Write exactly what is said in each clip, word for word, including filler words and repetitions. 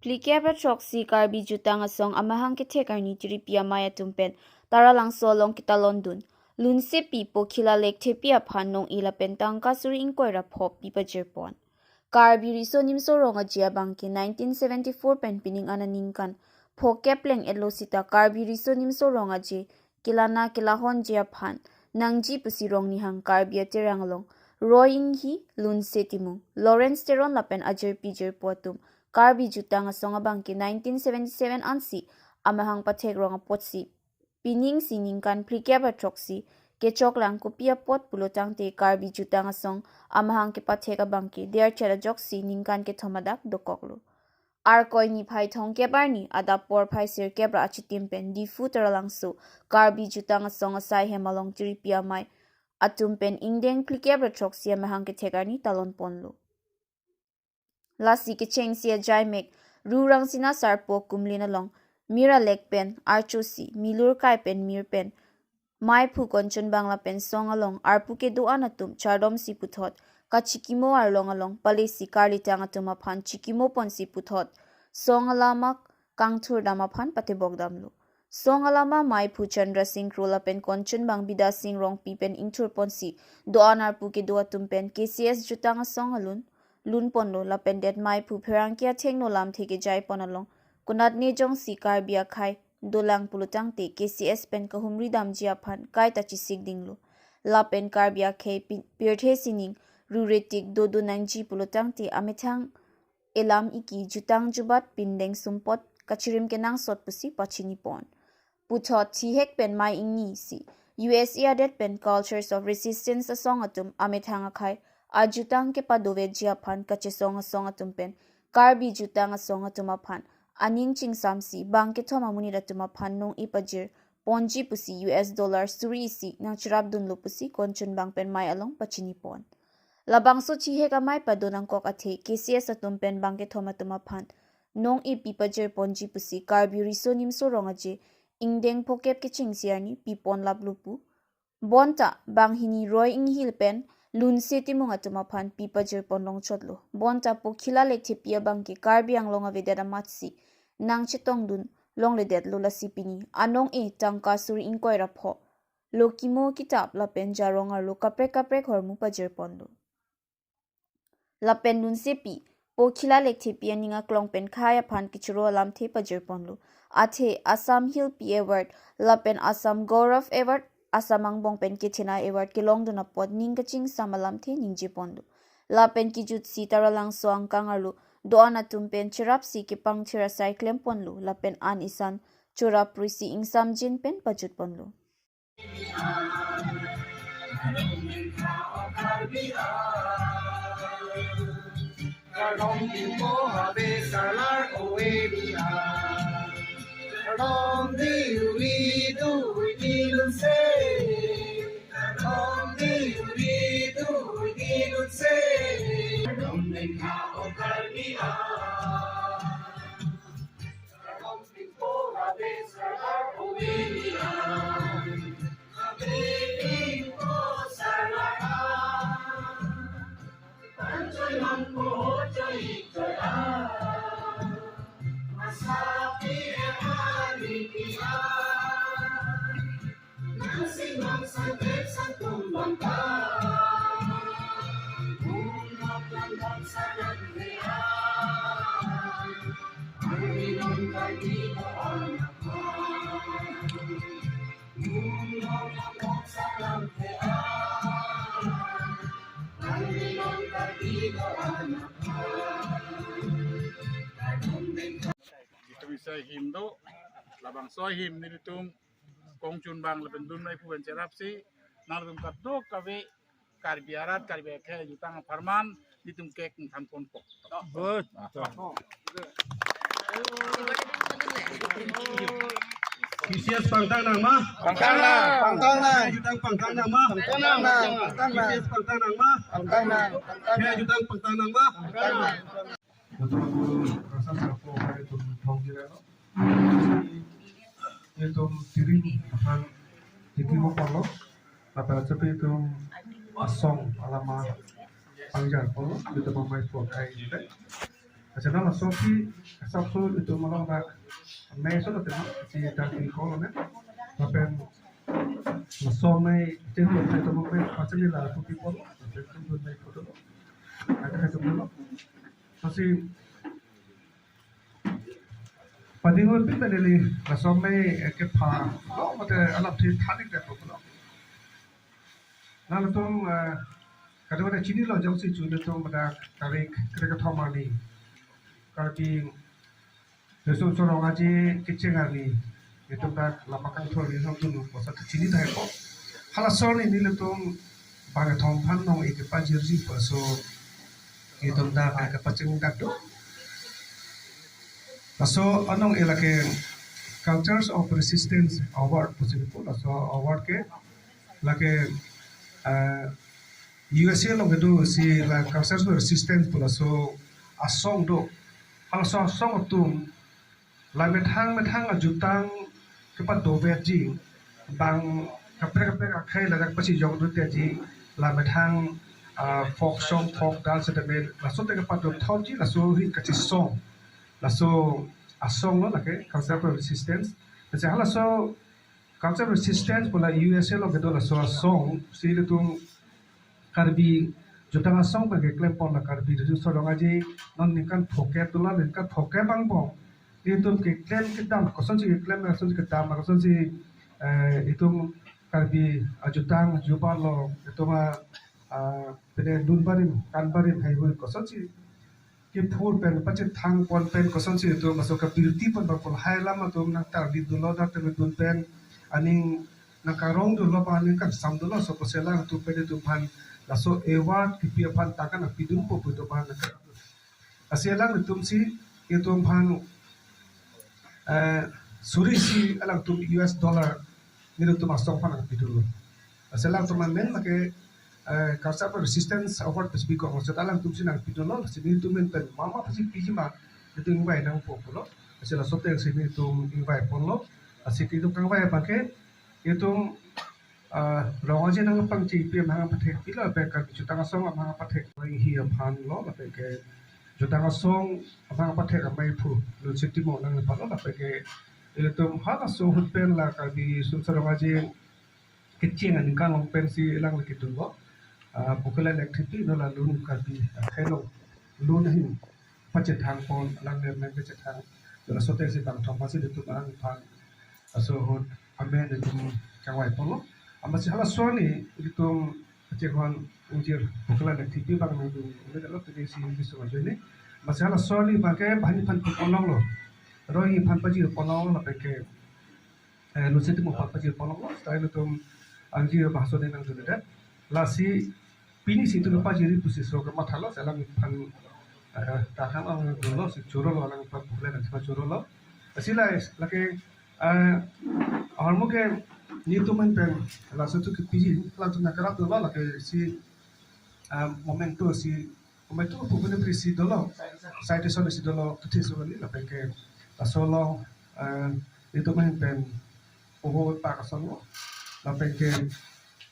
Phlikep ra throksi Karbi Jutang Asong amahang kethek arni tiripi amei atum pen Taralangso along ketalon dun. Lunsepi Pokhila Lekthepi aphan nong-e lapen tangka suri ingkoi ra pho pi pajirpon. Karbi Riso Nimso Rong Aje abangke nineteen seventy-four pen pining an aningkan phokep leng-etlo sita Karbi Riso Nimso Rong Aje kelana kelahonji aphan nangji pusi Rongnihang Karbi Aterang along Roy Inghi, Lunse Timung, Lawrence Teron lapen ajirpi jirpo atum Karbi Jutang Asong abangke nineteen seventy-seven ansi amahang pathekrong apotsi pining si ningkan phlikep ra throksi kechoklang kopi apot pulo tangte Karbi Jutang Asong amahang kepathek abangke derchet ajoksi ningkan kethom adak dokoklo. Arkoi niphai thomkep arni adap porphai sirkep ra achitim pen Diphu Taralangso Karbi Jutang Asong asai hem along tiripi amei atum pen ingdeng phlikep ra throksi amahang kethek arni talon ponlo. Lasi kechengsi ajaimek Ru Rangsina Sarpo Kumlin along mir alek pen archosi milur kai pen mir pen meiphu konchunbang lapen song along arpu kedo-an atum chardomsi puthot kachikimo arlong along palesi karlitang atum aphan chikimo ponsi puthot song alama kangthur dam aphan patebok damlo. Song alama meiphu Chandra Singh Kro lapen konchunbang Bidya Singh Rongpi pen ingthur ponsi do-an arpu kedo atum pen K C S Jutang Asong alun lun ponlo lapen det meiphu pherangke athengno lamthe kejai pon along konatne jongsi Karbi akhei dolang pulo tangte K C S pen kahumri damji aphan kaita chisik dinglo. Lapen Karbi akhei pi-, pirthe sining rure tik dodo nangji pulo tangte amethang elam iki jutang jubat pindeng sumpot kachirim kenangsot pusi pachini pon. Puthot thihek pen mei ingni si U S A adet pen Cultures of Resistance asong atum amethang akhei ajutang kepadoveji aphan kachesong asong atum pen Karbi Jutang Asong atum aphan aning chingsamsi bang kethom amonit atum aphan nong-e pajir ponji pusi U S dollar suri isi nangcherap dunlo pusi konchunbang pen mei along pachini pon. Labangso thihek amei pado nangkok athe K C S atum pen bang kethom atum aphan nong-e pi pajir ponji pusi Karbi Riso Nimso Rong Aje ingdeng phokep kechengsi arni pi pon laplo pu. Bonta banghini Roy Inghi pen Lunse Timung atum aphan pi pajir pon longchotlo. Bonta Pokhila Lekthepi abangke Karbi Anglong avedet amatsi nangchetong dun longledetlo, lasi pini anong-e tangka suri ingkoi ra pho lokimo kitap lapen jarong arlo kaprek kaprek hormu pajir ponlo. Lapen Lunsepi Pokhila Lekthepi aning aklong pen khei aphan kechoro alamthe pajir ponlo. Athe Assam Hills P Award lapen Assam Gaurav Award, Assam angbong pen kethena award kelong dun apot ning kachingsam alamthe ningje ponlo. Lapen kejutsi Taralangso angkang arlo do-an atum pen cherapsi kepangthir asai klem ponlo lapen an isan chorap prisi ingsamjin pen pajut ponlo. Itum isi ahim do, labangso ahim nelitum kongchunbang lapen dun meiphu pen cherapsi, nangtum kadokave Karbi arat, Karbi akhei ajutang apharman nelitum kek ingthan ponpo. Good. K C S pangthang nang ma? Pangthang nang. Pangthang nang. Jutang pangthang nang ma? Pangthang nang. Pangthang nang. K C S pangthang nang ma? Pangthang nang. Pangthang nang. Jutang pangthang nang ma? Pangthang nang. Betul-betul rasa siapa orang itu mengkira. Itum tiring aphan titi mo ponlo, lapen achepi itum asong alama pangjar ponlo, itum amei pon kai itum. Acha, non laso aphi, asap so itum along dak mei so lote, si dak di call ne. Lapen laso mei, chenglok itum mei pachini la two people. Lapen itum mei photo. Ada itum lo. Lasi pading hurpin ta neli laso mei, eh, kepha lo mate alam thi thanik dak lo. Nanglitum, eh, kadokave chinilo, jongsi chu ilitum pada tarik kre kethom arni Karbi Riso Imso Rong Aje kecheng arni, itum dak Lama Kangthor ni hongdun kosa chini tahai po. Halaso arni nelitum bang kethom aphan anong-e kepajirji pu laso itum dak kepacheng dak do. Laso anong-e lake Cultures of Resistance Award pusi pu, laso award ke lake, eh, U S A along kedo si la Cultures of Resistance pu laso asong do. Halaso asong atum la methang methang ajutang kepadoverji, bang kaprek kaprek akhei ladak pachijokdundeji, la methang, ah, folk song, folk dance tame, laso te kepadopthorji, laso ahin kachisong. Laso asong lo lake Cultures of Resistance. Laso halaso Cultures of Resistance pu la U S A along kedo laso asong si ilitum Karbi jutang asong pen keklem pon la Karbi Riso Imso Rong Aje non ningkan phokep dola, ningkan phokep angbong ilitum keklem kedam, kosonsi keklem, kosonsi kedam, kosonsi, eh, itum Karbi ajutang jubar lo, itum a, ah, pine dun barim, kan barim, haihui kosonsi kephur pen, pachethang pon pen, kosonsi itum laso kabirti pon bang pon hai alam atum nangtarlip dunlo, dak teme dun pen aning nangkarong dunlo, bang aning kangsam dunlo, laso apotsi alangtum pen itum aphan laso award kipi aphan tangka nangpidunpo pu itum aphan nangka. Lasi alangtum si itum aphan, eh, suri isi alangtum U S dollar nelitum asong aphan nangpidunlo. Lasi alangtum amen lake, eh, Cultures of Resistance Award pusi bikok, lasi alangtum si nangpidunlo, lasi nelitum amen pen mama pusi piji ma, nelitum ingvai nangpo pulo. Lasi laso ateng si nelitum ingvai ponlo. Lasi itum kangvai abang ke itum, ah, Rong Aje nangpangchengpi amahang apathek pilo, lapen Karbi jutang asong amahang apathek, hi aphan lo, lapen ke jutang asong amahang apathek amaiphu Lunse Timung nangpalo, lapen ke ilitum halaso ahut pen la Karbi Riso Imso Rong Aje kecheng aningkan along pensi alang le kedunlo, ah, Pukhulelang Engtipi, non la lun Karbi akhei along lun ahin pachethang pon, alang le men pachethang. Laso ateng si bang thom aphansi itum alangphan laso ahut amen itum kangvai ponlo. Amatsi halaso arni itum kachinghon ingjir Pukhulelang Engtipi abang nangdun, ini kalau tadi si itum ajoine. Amatsi halaso arni abang ke banghini aphan pon longlo, Rohi aphan pajir pon longlo, lapen ke, eh, Lunse Timung aphan pajir pon longlo, seta ilitum angjir bangso ne nangdundedet. Lasi pini si itum pajirji pusi so kamathalo, si alangphan, eh, tahan alangdunlo, si chorolo, alangphan Pukhulelang Engtipi chorolo. Lasi la, lake, eh, ahormu ke nelitum amen pen laso atum kepiji, latum nangkarap dunlo, lake si, eh, memento si, memento pu pune pri si dolo, citation si dolo, kethe so kali, lapen ke laso along, eh, nelitum amen pen oho pak asonlo, lapen ke,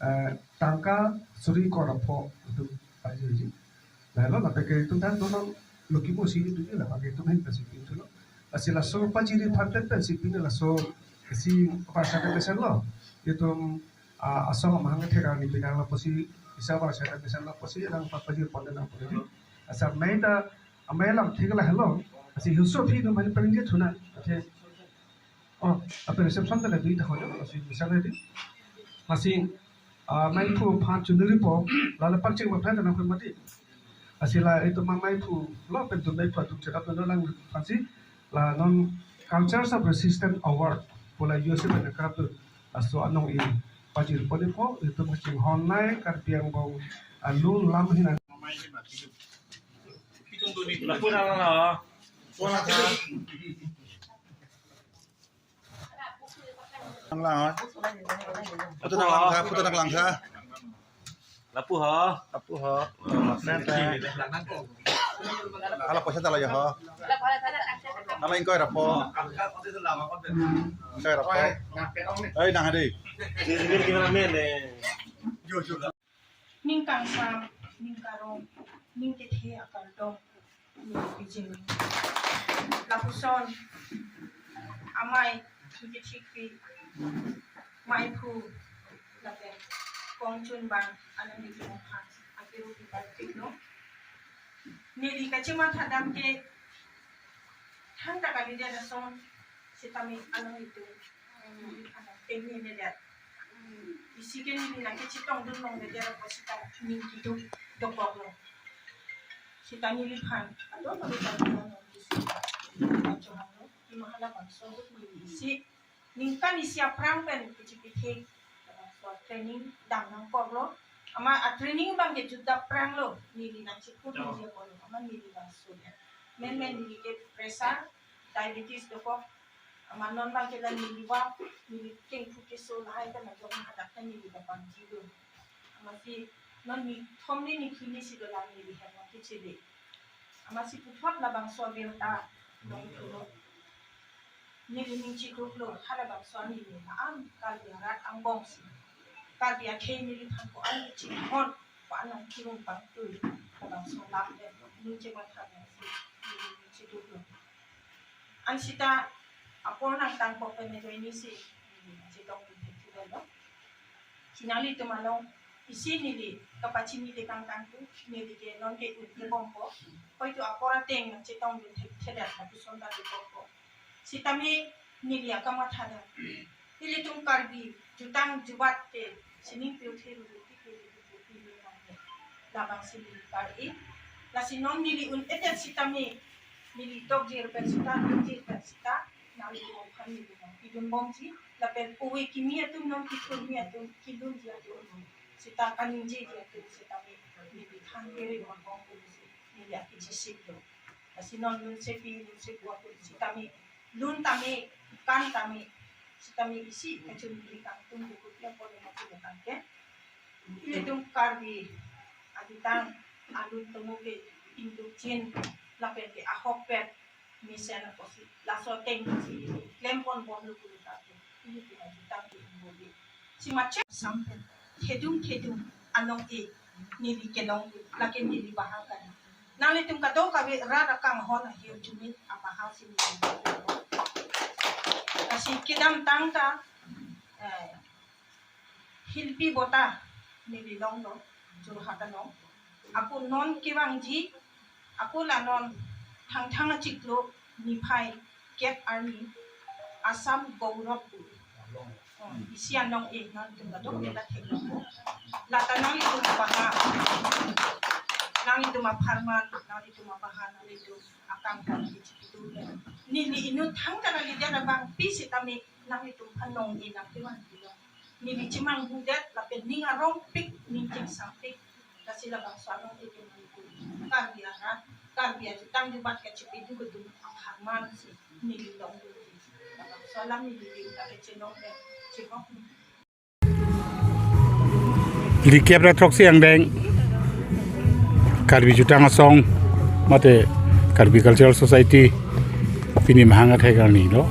eh, tangka suri kor apho itum pajirji. Lahelo, lapen ke itum dan donon lokimu si itum ni, lapen ke itum ahin pensi pidunlo. Lasi laso pajirji aphan pen pensi pini laso si varsha ta mesenlo. Itum, ah, asong amahang athek arni pinanglo pusi, isa varsha ta mesenlo pusi, nangpapajir pon nangpo. Lasi amei ta, amei alam thik lahelo. Lasi huso aphi itum mani peningje thuna. Athe, oh, lapen reception ta le dui ta ho jo, lasi mesen le di. Lasi, ah, maiphu aphan chunuri po, lale pangcheng ma aphan nangphan mati. Lasi la itum maiphu lo pen itum maiphu atum cherap lo, alangphansi la non Cultures of Resistance Award pu la U S A pen nangkarap do. Laso anong-e pajir ponji po, itum kachinghon nai Karbi angbong alun lam ahin. Lapu nang la, ha? Pon nang la, ha? Nang la, ha? Photo nang lang sa, photo nang lang sa. Lapu ho. Lapu ho. Hala poisa ta la jo ho. Hala ingkoi ra pho. Ingkoi ra pho. Oi, nang ha dei. Ini, ini cameraman ne. Ning kangsam, ning karong, ning kethe akardom. Pijin. Lapuson amei kechikpi, meiphu, lapen kongchun abang alanglitum aphan akiru pi parpiklo. Neli kachimatha dam ke thangta kalidet ason sitame alanglitum neli aphan pengnenedet. Isi ke neli nangkachetongdun longledet apot sita ning keduk dokoklo. Sita neliphan adon adon ta dun nang isi. Ajo halo, ima halabangso ahut neli isi ningkan isi aphrang pen kachipithek labangso training dam nangkoklo. Amat a-training abang ke jutda aphranglo, neli nangchikut nangji apotlo, amat neli labangso. Menmen neli ke pressure, diabetes dokok, amat non abang ke la neli vap, neli kengphu keso lahai pen ajok hadak ta neli dapanjilo. Amatsi non nithom ni niphli si dolang neli hem nangkechele. Amatsi puthot labangso abirta longthulo. Neli ning chiduklo, halabangso neli la-an Karbi arat angbongsi, Karbi akhei neliphan ko-an chinghon, ko-an nangkirung pangtui, labangso lam le ning chematha damsi neli ning chiduklo. An sita apor nangtangkok pen ajoine si neli chetongdun thekthedetlo. Si nanglitum along isi neli kapachini tekang tangtu, neli ke non ke un kebompo. Hoito apor ateng nangchetongdun thekthedet lapuson ta kebompo. Sitame neli akamatha dam, ilitum Karbi jutang jubat ke sining pirthe ruru ti ke neli pupi le nang ke. Labangsi neli kar-i. Lasi non neli un-edet sitame, neli tokjir pen sita, tokjir pen sita, nanglitum aphan neli nangpidunbomji, lapen ove kimi atum, non kethurmi atum, kelunji atum, sita kaningjeji atum sitame neli than kere bom bom pusi neli akichisiplo. Lasi non lunsepi lunsepo atum sitame, lun tame, kan tame, sitame isi kachun neli kangtung buku tiang pon neli kangtung ke. Ilitum Karbi ajutang alu temu ke induk jin lapen ke ahokpet mesen apotsi laso atengsi klempon bomlo pulote ilitum ajutang ke imboli. Si mache sampen thedung thedung anong e neli kelong lake neli bahang kan. Nanglitum kadokave rat akanghon ahirjume abahang si neli. Lasi kedamtang ta, eh, Hilpi Bota neli longlo, Jorhat along. Ako non kevangji, ako la non Thangthang achiklo niphai kep arni Assam Gaurav pu. Oh, isi anong e, nanglitum kadokave ta theklongpo. Lata nanglitum abaha, nanglitum apharman, nanglitum abaha, nanglitum akangton ke chipitu le. Neli inut thangta kalidet abangpi sitame nanglitum aphan nong e nangkevangji lo. Neli chemanghudet lapen ning arongpik, ning chingsangpik. Lasi labangso anong e ke nangtum Karbi arat, Karbi ajutang jubat kachipiduk atum apharman si neli longdunji. Labangso alam neli ning ta kechelong le chihok. Phlikep ra throksi angdeng Karbi Jutang Asong mate Karbi Cultural Society pini mahang athek arni lo.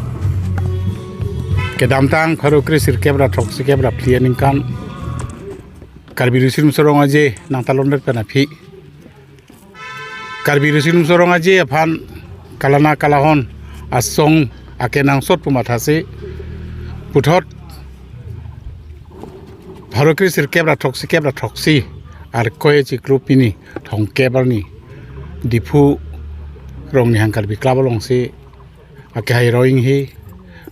Kedamtang pharo kre sirkep ra throksi kep ra phli aningkan Karbi Riso Nimso Rong Aje nangtalondet pen aphi Karbi Riso Nimso Rong Aje aphan kalana kalahon asong akenangsot pu mathasi puthot pharo kre sirkep ra throksi kep ra throksi Arkoi achiklo pini thomkep arni Diphu Rongni Hang Karbi Club alongsi akehai Roing Hi,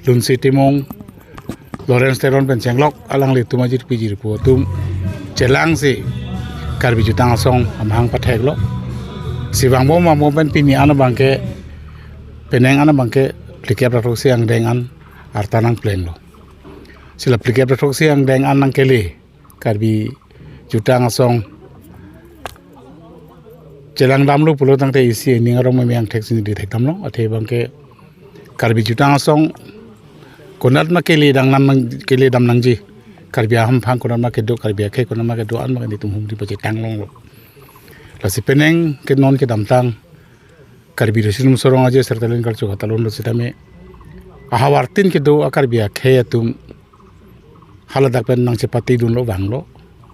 Lunsi Timung, Lawrence Teron pen chenglok alanglitum ajirpi jirpo atum chelangsi Karbi Jutang Asong amahang patheklo. Si vangbom vangbom pen pini an abangke, penang an abangke phlikep ra throksi angdeng an arta nangplenglo. Si la phlikep ra throksi angdeng an nangkele Karbi Jutang Asong chelang damlo pulo tangte isi ning arong meme angthek sini di thek damlo. Athe abangke Karbi Jutang Asong konat ma kele dam nang, kele dam nangji, Karbi ahamphang konat ma kedo, Karbi akhei konat ma kedo, an ma netum humri pachetang longlo. Lasi penang ke non kedamtang Karbi Riso Nimso Rong Aje Sirtalin Karcho Khatalon lo sitame ahavartin kedo a-Karbi akhei atum haladak pen nangchepatedunlo vanglo.